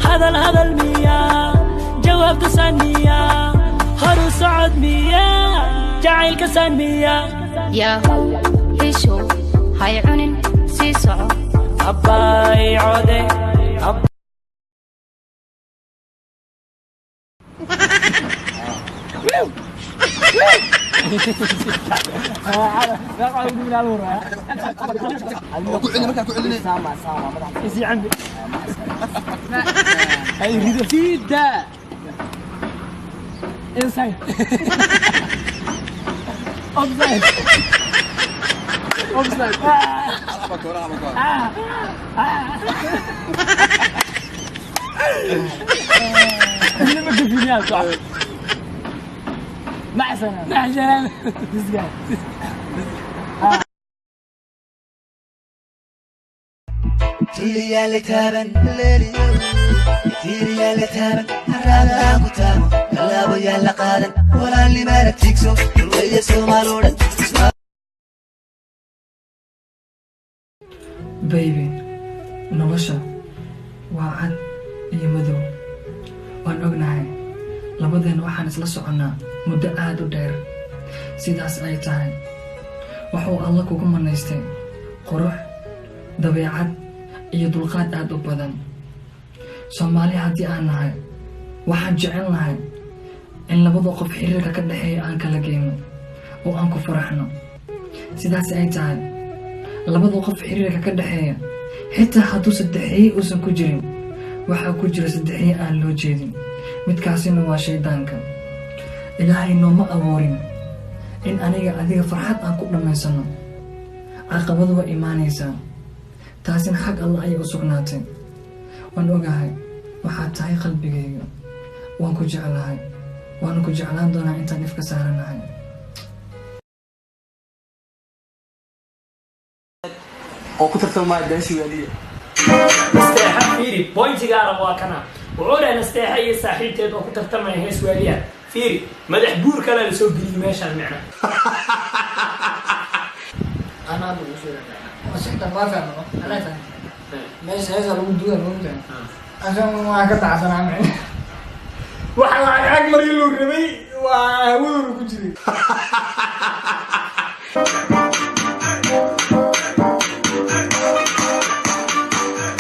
Hadal hadal miyaa, jawaabta saan miyaa, horu socod miyaa, jacaylka saan miyaa? Yahow hishow, hay cunin, sii soco. Abbaay code. Ku celin markaa ku celinay. Fida inside, offside, offside. لما كيف صح. مع السلامة، مع السلامة. This guy. Tulliyaale taaban, tiiriyaale taaban, haraagaan ku taamo, tallaabo yaalla qaadan, walaalnimaana tiigso, dhulweeye Soomaaloo dhan. Baby, nolosha waa cad iyo madow. Waan ognahay labadeen waxaan isla soconnaa muddo aad u dheer. Sidaas ay tahay, wuxuu Alla kugu manaystay qurux, dabeecad iyo dulqaad aad u badan. Soomaali haddii aan nahay, waxaan jecel nahay in labada qof xiriirka ka dhexeeya aan kala geyno oo aan ku faraxno. Sidaas ay tahay, labada qof xiriirka ka dhexeeya, xitaa hadduu saddexeeye uusan ku jirin, waxaa ku jira saddexeeye aan loo jeedin. Midkaasina waa shaydaanka. Ilaahay nooma abuurin in aniga adiga farxad aan ku dhammaysano. Caqabadu waa imaanaysaa, taasina xag Alla ayay u sugnaatay. Waan ogahay waxaad tahay qalbigayga. Waan ku jeclahay, waana ku jeclaan doonaa intaan ifka saaranahay. Oo ku tartamaya daansi waaliya. Nasteexa, fiiri pointigaana waa kana. Wuxuu dhahay Nasteexa iyo saaxiibteed oo ku tartamaya hees waaliya. Fiiri, madax buur kale la soo geliyey meeshaan micna. Anaa hadda kuu sheegaya sixtan waa fahmo, anaa fahmo meesha heesa lagu duwan moogtahay, asan waa ka dacsanaa micna. Waxa la ag marii loo rabay waa hawaduna ku jiray.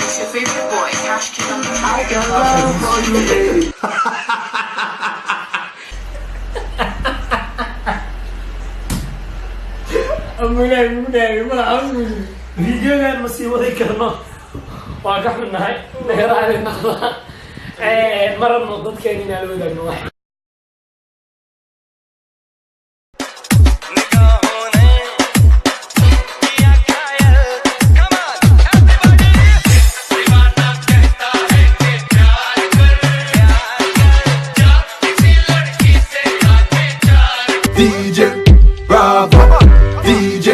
It's your favorite boy, Cash Kid on the track. Ama Ilaahay ugu dhaariyo madaxa hoos ku jiray. Videogan ma sii wadi karno, waa ka xunnahay, dheeraade noqda. Ma rabno dadkeen inaan la wadaagno wax. DJ Bravo, DJ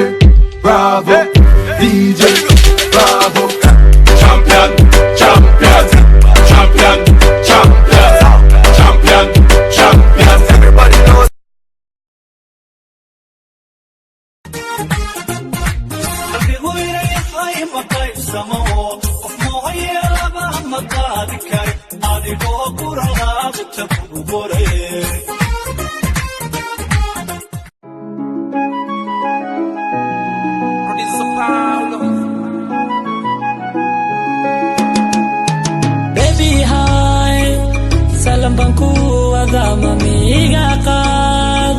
Bravo, DJ Bravo. Champion, champion, champion, champion, champion, champion. Everybody knows. Baby hi, salam baan ku wadaa, mamiga qaad.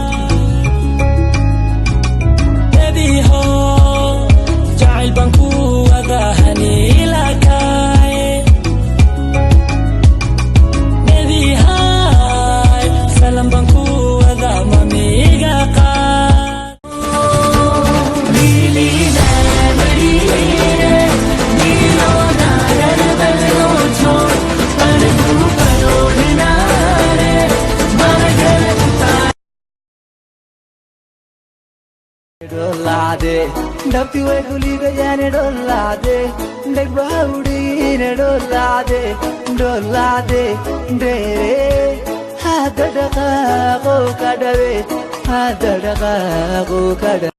Baby ho, jacayl baan ku wadaa, haniila kaay. Baby hi, salam baan ku wadaa, mamiga qaad. Dholaade dhabti way kuliibayaane, dholaade dhegbaha udhiine, dholaade dholaade dheere, hadda dhaqaaqo ka dhawe, hadda dhaqaaqo ka dhawe.